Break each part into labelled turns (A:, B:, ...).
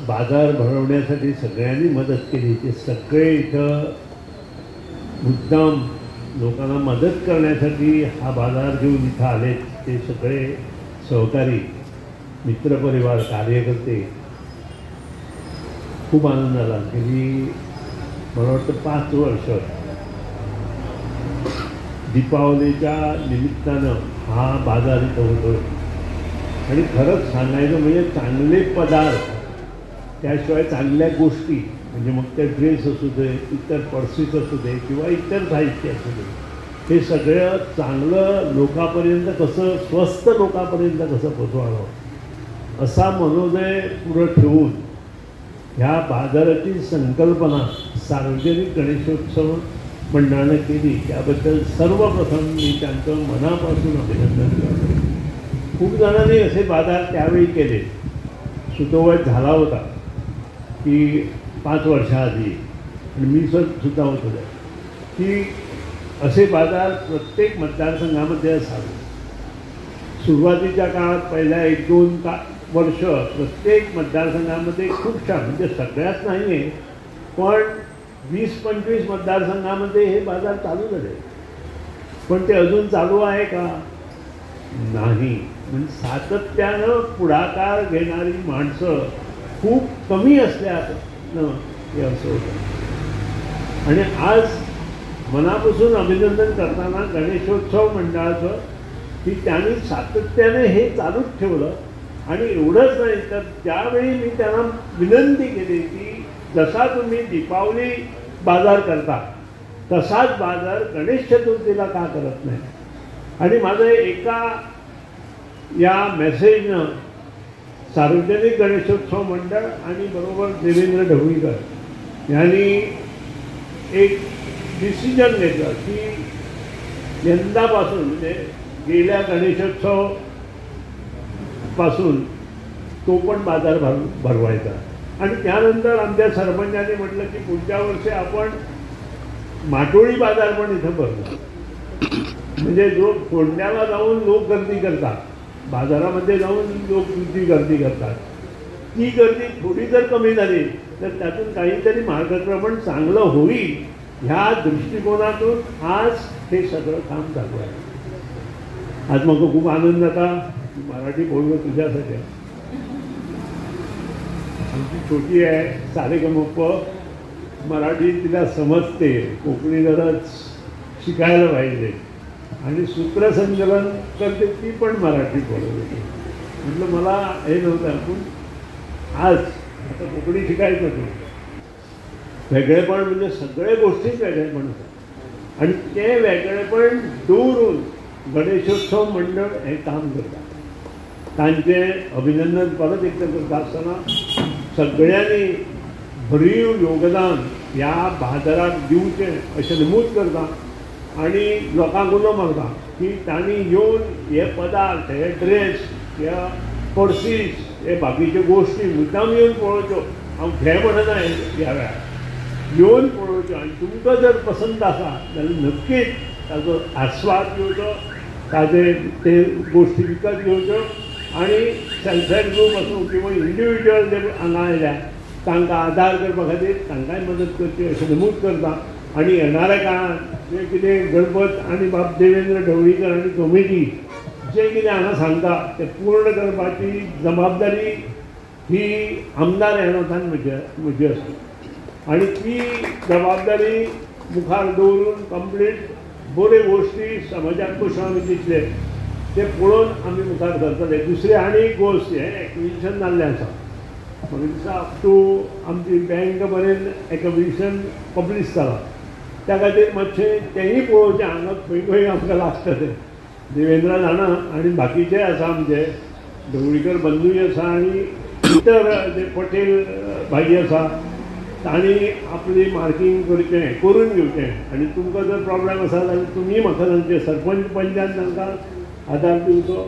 A: बाजार भरवण्यासाठी सगळ्यांनी मदत केली ते सगळे इथं मुद्दाम लोकांना मदत करण्यासाठी हा बाजार घेऊन इथं आले ते सगळे सहकारी मित्रपरिवार कार्यकर्ते खूप आनंद झाला. गेली मला वाटतं 5 वर्ष दीपावलीच्या निमित्तानं हा बाजार इथं होतो आणि खरंच सांगायचं म्हणजे चांगले पदार्थ, त्याशिवाय चांगल्या गोष्टी म्हणजे मग ते ड्रेस असू दे, इतर पर्सेस असू दे किंवा इतर साहित्य असू दे, हे सगळं चांगलं लोकांपर्यंत कसं, स्वस्त लोकांपर्यंत कसं पोचवावं असा मनोदय पुढं ठेवून ह्या बाजाराची संकल्पना सार्वजनिक गणेशोत्सव मंडळानं केली. त्याबद्दल सर्वप्रथम मी त्यांचं मनापासून अभिनंदन करतो. खूप जणांनी असे बाजार त्यावेळी केले. सुतोवाच झाला होता की 5 वर्षाआधी, आणि मी सुद्धा होतो की असे बाजार प्रत्येक मतदारसंघामध्ये असावे. सुरुवातीच्या काळात पहिल्या 1-2 वर्ष प्रत्येक मतदारसंघामध्ये खूप छान, म्हणजे सगळ्याच नाही आहे पण 20-25 मतदारसंघामध्ये हे बाजार चालू झाले. पण ते अजून चालू आहे का? नाही. म्हणजे सातत्यानं पुढाकार घेणारी माणसं खूप कमी असल्यानं हे असं होतं. आणि आज मनापासून अभिनंदन करताना गणेशोत्सव मंडळाचं की त्यांनी सातत्याने हे चालूच ठेवलं. आणि एवढंच नाही तर त्यावेळी मी त्यांना विनंती केली की जसा तुम्ही दीपावली बाजार करता तसाच बाजार गणेश चतुर्थीला का करत नाही? आणि माझं एका या मेसेजनं सार्वजनिक गणेशोत्सव मंडळ आणि बरोबर देवेंद्र ढवळीकर यांनी एक डिसिजन घेतलं की यंदापासून म्हणजे गेल्या गणेशोत्सवपासून तो पण बाजार भरवायचा. आणि त्यानंतर आमच्या सरपंचांनी म्हटलं की पुढच्या वर्षी आपण माटोळी बाजार पण इथं भरवू. म्हणजे जो फोंड्याला जाऊन लोक गर्दी करतात, बाजारामध्ये जाऊन लोक जी गर्दी करतात, ती गर्दी थोडी जर कमी झाली तर त्यातून काहीतरी मार्गक्रमण चांगलं होईल ह्या दृष्टिकोनातून आज हे सगळं काम चालू आहे. आज मग खूप आनंद आता मराठी बोलणं तुझ्यासाठी. आमची छोटी आहे सारेगमप, मराठी तिला समजते, कोकणी जरा शिकायला पाहिजे आणि सूत्रसंचलन करते ती पण मराठी बोलत होती. म्हटलं मला हे नव्हतं, पण आज आता कोकणी शिकायचं होतं. वेगळेपण म्हणजे सगळे गोष्टीच वेगळेपण होतं आणि ते वेगळेपण दवरून गणेशोत्सव मंडळ हे काम करतात. तांचे अभिनंदन परत एकदा करता आसतना सगळ्यांनी भरीव योगदान ह्या बाजाराक दिवचें अशें नमूद करता आनी लोकांक उलो मारता की तांणी येवन हे पदार्थ, हे ड्रेस, ह्या पर्सीस, हे बाकीच्यो गोश्टी मुद्दाम येवन पळोवच्यो. हांव घे म्हणना ह्या वेळार, येवन पळोवच्यो आनी तुमकां जर पसंत आसा जाल्यार नक्कीच ताजो आस्वाद घेवचो, ताजे ते गोश्टी विकत घेवच्यो आनी सेल्फ हेल्प ग्रूप आसूं किंवा इंडिविज्युअल जे हांगा आयल्या तांकां आदार करपा खातीर तांकांय मदत करची अशें नमूद करता. आनी येणाऱ्या काळांत जे कितें गणपत आनी बाब देवेंद्र ढवळीकर आनी कमिटी जें कितें हांगा सांगता तें पूर्ण करपाची जबाबदारी ही आमदार ह्या नात्यान म्हजी आसा आनी ती जबाबदारी मुखार दवरून कंप्लीट बऱ्यो गोश्टी समाजाक कश्यो आमी दितले ते पळोवन आमी मुखार सरतले. दुसरी आनी एक गोश्ट, हें एक्विजिशन जाल्लें आसा म्हाका दिसता अप टू आमची बँक पर्यंत एक्विजिशन पब्लीश जालां, त्या खातीर मातशें तेंय पळोवचें हांगा खंय खंय आमकां लागता तें. देवेंद्र जाणा आनी बाकीचे आसा आमचे ढवळीकर बंधूय आसा आनी इतर जे पटेल भाई आसा तांणी आपली मार्कींग करचें, करून घेवचें. आनी तुमकां जर प्रोब्लेम आसा जाल्यार तुमी म्हाका सांगचें, सरपंच पंचान तांकां आदार दिवचो,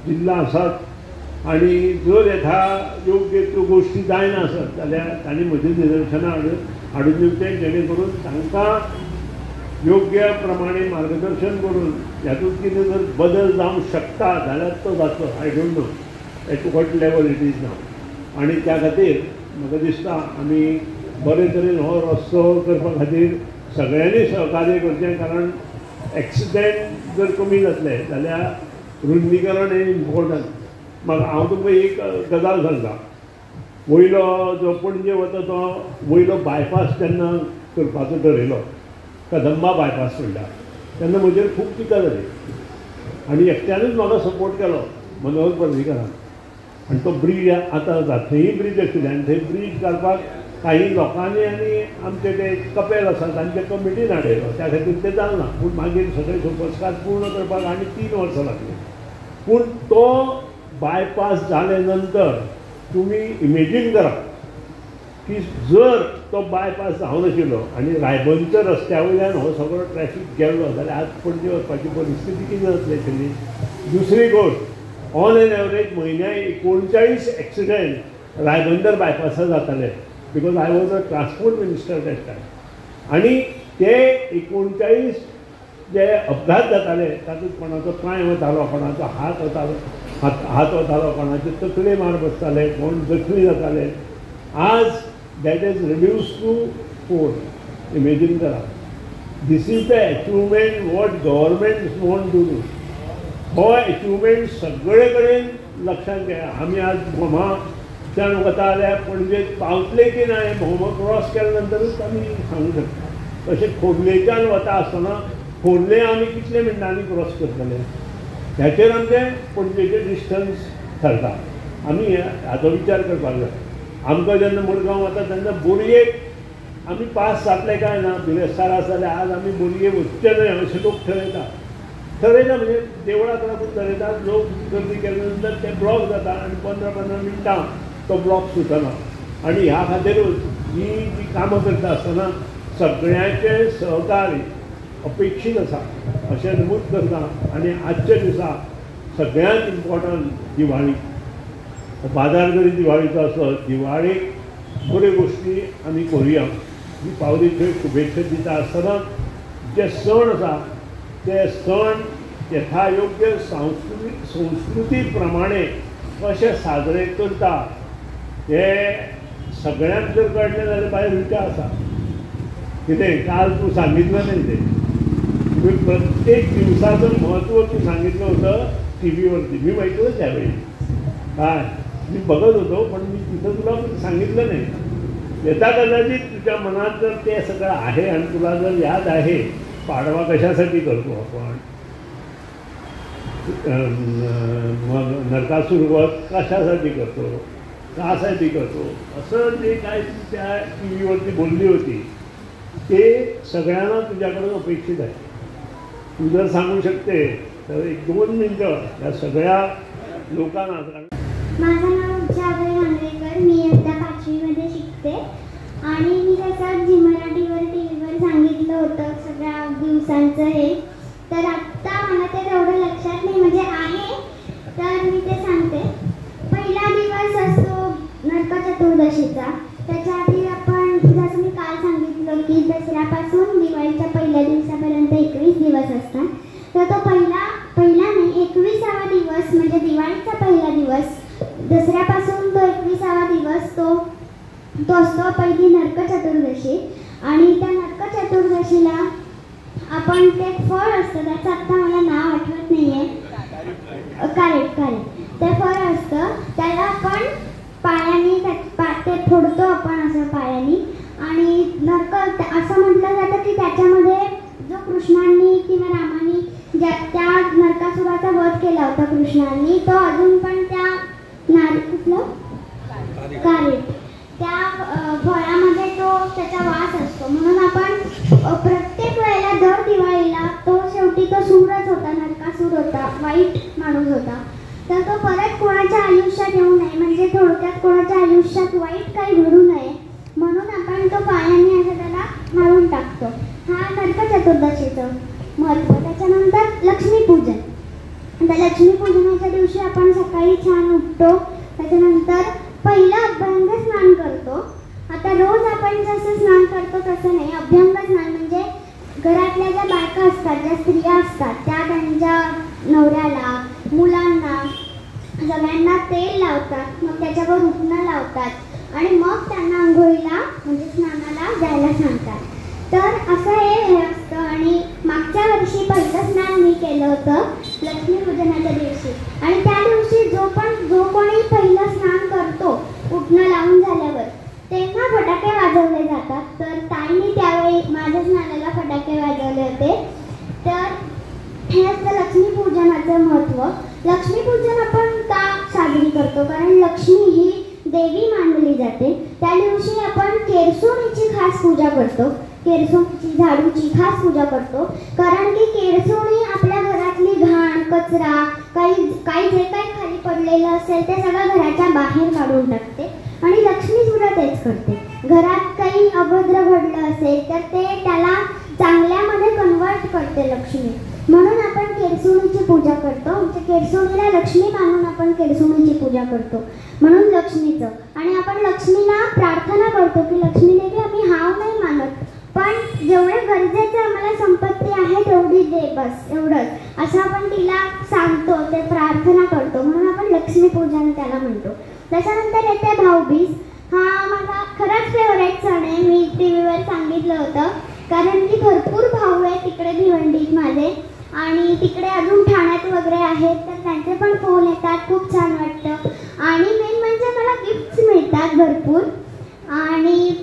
A: जिल्ला आसात आनी जर यथा योग्य त्यो गोश्टी जायना आसत जाल्यार तांणी म्हजें निदर्शनां हाडून दिवचें, जेणे करून तांकां योग्य प्रमाणे मार्गदर्शन करून हातूंत कितें जर बदल जावंक शकता जाल्यार तो जातलो. I don't know at what level it is now. आनी त्या खातीर म्हाका दिसता आमी बरे तरेन हो रस्तो करपा खातीर सगळ्यांनी सहकार्य करचें, कारण एक्सिडेंट जर कमी जातले जाल्यार रुंदीकरण हें इम्पॉर्टंट. म्हाका हांव तुमकां एक गजाल सांगता, वयलो जो पणजे वता तो वयलो बायपास जेन्ना करपाचो ठरयलो, कदंबा बायपास म्हणटा, तेन्ना म्हजेर खूब टिका जाली आनी एकट्यानूच म्हाका सपोर्ट केलो, मनोहर पर्रीकरान. आनी तो ब्रीज आतां जाता, थंय ब्रीज आशिल्ले आनी थंय ब्रीज घालपाक काही लोकांनी आनी आमचे ते कपेल आसा तांच्या कमिटीन हाडयलो, त्या खातीर तें जालें ना. पूण मागीर सगळे सोपस्कार पूर्ण करपाक आनी 3 वर्सां लागलीं. पूण तो बायपास जाले नंतर तुमी इमेजीन करा की जर तो बायपास जावनाशिल्लो आनी रायबंदर रस्त्या वयल्यान हो सगळो ट्रॅफीक गेल्लो जाल्यार आज पणजे वचपाची परिस्थिती कितें जातली आशिल्ली. दुसरी गोश्ट, ऑन एन एवरेज म्हयन्याक 39 एक्सिडेंट रायबंदर बायपासार जाताले, because I was a transport minister that time. आनी ते 39 जे अपघात जाताले तातूंत कोणाचो पांय वतालो, कोणाचो हात वतालो, हात वतालो, कोणाचे तकले मार बसताले, कोण जखमी जाताले. आज that is reduce to 4. Imagine करा, this is the achievement what government want to do. हो एचिवमेंट सगळे कडेन लक्षांत घेया. आमी आज भोमाच्यान वता जाल्यार पणजे पावतले की ना हें भोमा क्रॉस केल्या नंतरूच आमी सांगू शकता. तशें खोर्लेच्यान वता आसतना खोर्ले आमी कितले मिनटांनी क्रॉस करतले ह्याचेर आमचें पणजेचें डिस्टन्स थारता. आमी हाचो विचार करपाक जाय. आमकां जेन्ना मडगांव वता तेन्ना बोरयेक आमी पास जातले काय ना, बिरेस्तार आसा जाल्यार आज आमी बोरये वचचे न्हय अशें लोक ठरयता. ठरयता म्हणजे देवळाक लागून ठरयतात, लोक गर्दी केल्या नंतर ते ब्लॉक जाता आनी 15-15 मिनटां तो ब्लॉक सुटना. आनी ह्या खातीरूच ही जी कामां करता आसतना सगळ्यांचें सहकार्य अपेक्षीत आसा अशें नमूद करता. आनी आजच्या दिसा सगळ्यांत इम्पॉर्टंट दिवाळी, बाजार जरी दिवाळीचो आसलो, दिवाळेक बऱ्यो गोश्टी आमी करुया ही पावली शुभेच्छा दिता आसतना जे सण आसा ते सण यथायोग्य संस्कृती प्रमाणे कशे साजरे करता हे सगळ्यांक जर कळ्ळें जाल्यार बायल विचार आसा. कितें काल तूं सांगितलं नाही ते, तुम्ही प्रत्येक दिवसाचं महत्त्व तू सांगितलं होतं टी व्हीवरती, मी ऐकलं त्यावेळी, काय मी बघत होतो पण मी तिथं तुला सांगितलं नाही. यथा कदाचित तुझ्या मनात जर ते सगळं आहे आणि तुला जर याद आहे पाडवा कशासाठी करतो आपण, मग नरकासूर वध कशासाठी करतो, कासाठी करतो, असं जे काय त्या टी व्हीवरती बोलली होती ते सगळ्यांना तुझ्याकडून अपेक्षित आहे. तू जर सांगू शकते तर 1-2 मिनटं या सगळ्या लोकांना.
B: माझं नाव उषा अभय मांजरेकर, मी इयत्ता 5वीमध्ये शिकते आणि मी जसं झी मराठीवर टी व्हीवर सांगितलं होतं सगळ्या दिवसांचं हे, तर आत्ता मला ते तेवढं लक्षात नाही, म्हणजे आहे तर मी ते सांगते. पहिला दिवस असतो नरक चतुर्दशीचा. त्याच्या आधी आपण जसं मी काल सांगितलं की दसऱ्यापासून दिवाळीच्या पहिल्या दिवसापर्यंत 21 दिवस असतात, तर तो पहिला नाही 21वा दिवस म्हणजे दिवाळीचा पहिला दिवस, दसऱ्यापासून तो 21वा दिवस तो असतो पहिली नरक चतुर्दशी. आणि त्या नरक चतुर्दशीला आपण ते फळ असतं, त्याचं आत्ता मला नाव आठवत नाही आहे, कारेट ते फळ असतं, त्याला आपण पायाने ते फोडतो आपण असं पायाने. आणि नरक असं म्हटलं जातं की त्याच्यामध्ये जो कृष्णांनी किंवा रामांनी ज्या त्या नरकासुराचा वध केला होता कृष्णांनी, तो अजून पण त्या कुठलं कारेट त्या फळामध्ये तो त्याचा वास असतो. म्हणून आपण प्रत्येक वेळेला दर दिवाळीला तो शेवटी तो सूरच होता, नरकासूर होता, वाईट माणूस होता, तर तो परत कोणाच्या आयुष्यात येऊ नये, म्हणजे थोडक्यात कोणाच्या आयुष्यात वाईट काही घडू नये म्हणून आपण तो पायाने असं त्याला मारून टाकतो. हा नरक चतुर्दशीचं महत्त्व. त्याच्यानंतर लक्ष्मीपूजन. आता लक्ष्मीपूजनाच्या दिवशी आपण सकाळी छान उठतो, त्याच्यानंतर पहिलं अभ्यंग स्नान करतो. आता रोज आपण जसं स्नान करतो तसं नाही, अभ्यंग स्नान म्हणजे घरातल्या ज्या बायका असतात, ज्या स्त्रिया असतात, त्या त्यांच्या नवऱ्याला, मुलांना सगळ्यांना तेल लावतात, मग त्याच्यावर उटणं लावतात आणि मग त्यांना आंघोळीला म्हणजे स्नानाला जायला सांगतात. तर असं हे असतं. आणि मागच्या वर्षी पहिलं स्नान मी केलं होतं लक्ष्मीपूजनाच्या दिवशी आणि त्या दिवशी जो कोणी पहिलं स्नान करतो उटणं लावून झाल्यावर तेव्हा फटाके वाजवले जातात. तर ताईंनी त्यावेळी माझ्या स्नानाला फटाके वाजवले होते. तर हे असतं लक्ष्मीपूजनाचं महत्त्व. लक्ष्मीपूजन आपण का साजरी करतो? कारण लक्ष्मी ही देवी मानली जाते. त्या दिवशी आपण केरसुणीची खास पूजा करतो, केरसुणीची झाडूची खास पूजा करतो. कारण की केरसुणी आपल्या घरातली घाण, कचरा, काही काही जे काही खाली पडलेलं असेल ते सगळं घराच्या बाहेर काढून टाकते आणि लक्ष्मी सुद्धा तेच करते. घरात काही अभद्र घडलं असेल तर ते त्याला चांगल्यामध्ये कन्वर्ट करते लक्ष्मी. म्हणून आपण केरसुणीची पूजा करतो. म्हणजे केरसुणीला लक्ष्मी मानून आपण केरसुणीची पूजा करतो, म्हणून लक्ष्मीचं. आणि आपण लक्ष्मीला प्रार्थना करतो की लक्ष्मी देवी, आम्ही हाव नाही मानत, पण जेवढे गरजेचं आम्हाला संपत्ती आहे तेवढी दे, बस एवढंच, असं आपण तिला सांगतो, ते प्रार्थना करतो. म्हणून आपण लक्ष्मीपूजन त्याला म्हणतो. त्याच्यानंतर येते भाऊबीज. हा माझा खरंच फेवरेट सण आहे. मी टी व्हीवर सांगितलं होतं, कारण की भरपूर भाऊ आहे तिकडे भिवंडीत माझे आणि तिकडे अजून ठाण्यात वगैरे आहेत, तर त्यांचे पण फोन येतात, खूप छान वाटतं. आणि मेन म्हणजे मला गिफ्ट्स मिळतात भरपूर आणि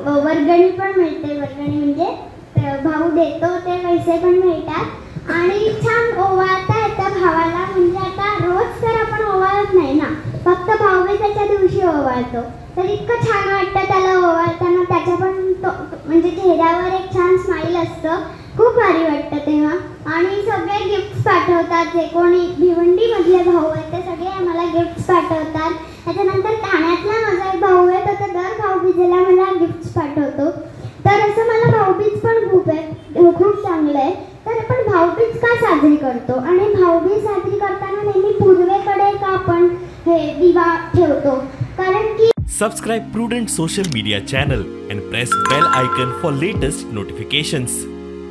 B: वर्गणी पण मिळते. वर्गणी म्हणजे भाऊ देतो ते पैसे पण मिळतात आणि छान ओवाळता येतं भावाला. म्हणजे आता रोज तर आपण ओवाळत नाही ना, फक्त भाऊबीजेच्या दिवशी ओवाळतो. तर इतकं छान वाटतं त्याला ओवाळताना, त्याच्या पण तो म्हणजे चेहऱ्यावर एक छान स्माईल असतं, खूप भारी वाटतं तेव्हा. आणि सगळे गिफ्ट्स पाठवतात, जे कोणी भिवंडीमधले भाऊ आहेत ते सगळे आम्हाला गिफ्ट्स पाठवतात. त्याच्यानंतर ठाण्यातला माझा एक भाऊ आहे, तर तो दर भाऊबीजेला मला गिफ्ट्स पाठवतो. तर असं मला भाऊबीज पण खूप आहे, खूप चांगलं आहे. तर आपण भाऊबीज का साजरी करतो आणि भाऊबीज साजरी करताना नेहमी पूर्वेकडे का आपण हे दिवा ठेवतो? कारण की
C: Subscribe Prudent Social Media channel and press bell icon for latest notifications.